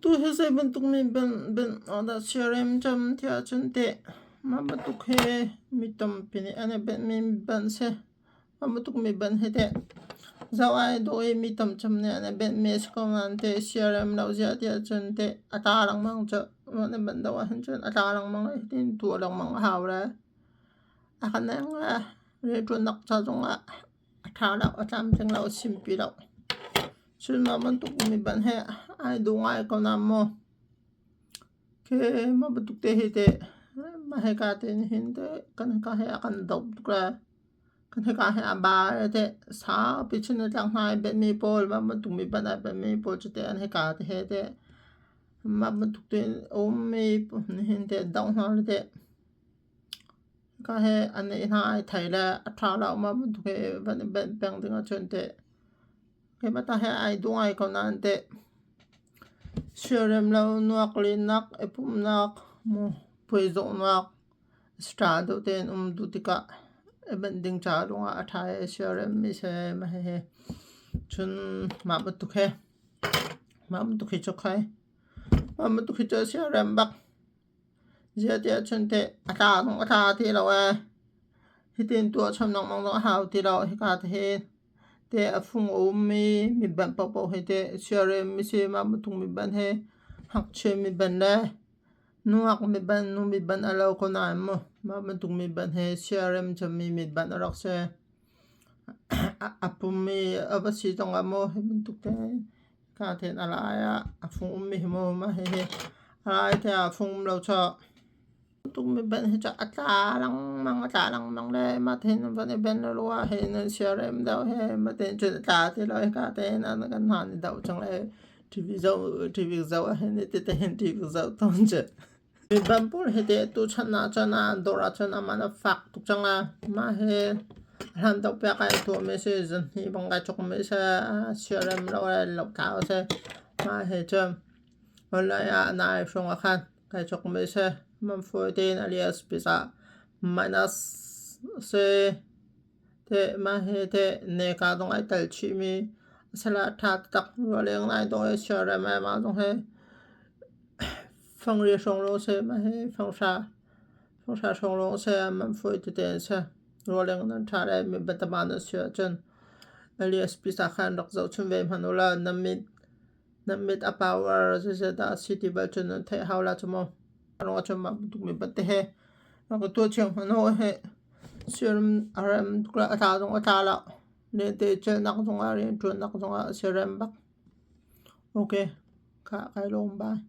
Tu hi zei bantuk mi benh ah dah siarem cam tiah cun teh mah bantuk hi mi tampi nih an i benhmi benh si. Mah bantuk mi benh hi teh zoh ai dawh i mi tam cem nih an i benhmi a si ko nain teh siarem lo ziah tiah cun teh a tla lengmang cu. Mah na benh deuh ahhin cun a tla lengmang i hitin tuah lengmang a hau le a ka neng le rianṭuannak ca zongah a ṭha lo, a tlamtling lo, a simpi lo. Cun mah bantuk mi banh he ai duh ngai ko na maw? Khi mah bantuk te hi teh mah hika te hin teh kan hika he a kan doh tuk le kan hika he a ba teh saupi chin a tlak hna i benhmi pawl mah bantuk mi banh ai benhmi pawl cu teh an hika te he teh mah bantuk tein a ummi hin teh doh hna le teh Ka he an neih hna ai thei le a ṭha lo ma bantuk hi van i benh peng ding ahcun teh keimah ta he ai duh ngai ko nain teh siarem lo nuak lennak i pumhnak mu puai zawhnak ṭha deuh tein um duh tikah i benh ding ca lawngah a ṭha i siarem mi si mah hihi cun mah bantuk hi mah bantuk hi cu khai mah bantuk hi cu siarem bak. Ziah tiah cun teh a tla zong a tla ti lo ee. Hitin tuah chom lengmang zong a hau ti lo. Hika te hi teh a fung a ummi mitbanh paohpaoh hi teh siarem misi mah bantuk mitbanh hi ngakchia mitbanh le nungak mitbanh nu mitbanh a lo ko nain mu mah bantuk mitbanh hi siarem cemmi mitbanh a rak si. A pummi a va si zongah maw hi bantuk te Ka then a lai ah a fung ummi hi maw mah hihi a lai te ah a fung um lo chawh. Tuk mi benh hi cu a tla lengmang a tla lengmang le mah te hin van i benh lulu ah hin an siarem deuh he mah te cun a tla ti lo hika te hin an kan hna nih doh cang le TV zoh TV zoh ah hin ti te hin TV zoh tawn cu. Mi ban pawl hi teh tuchan ah cun an dawr ahcun aman a fak tuk cang a. Mah hi hlan deuh piak ah i tuahmi a si. Zahnih bang kai cawkmi a si. Siarem lo le lohtlau a si. Mah hi cu online ah nai hrawng ah khan kai cawkmi a si. Man fawi tein alias pizza minus a si. Teh mah hi teh neka zong ai tel chihmi a si la ṭha taktak. Rualeng nai dawh i siarem ai mah zong hi Fangri hrawng lawng a si. Mah hi fanghra fanghra hrawng lawng a si. Man fawi tete an si. Rawleng nan ṭha le mi biatama nan si ahcun Elias pisa khan rak zohchun ve hmanh u law nan mit nan mit a power zeizat dah a si ti bal cun nan theih hau la cu mu. Rong ahcun mah bantuk mi bante he rak i tuah cio hmanh u he siarem a rem tuk le a tla zong a tla lo. Lente celhnak zongah rianṭuannak zongah siarem bak. Okay, khah kai lawm bye.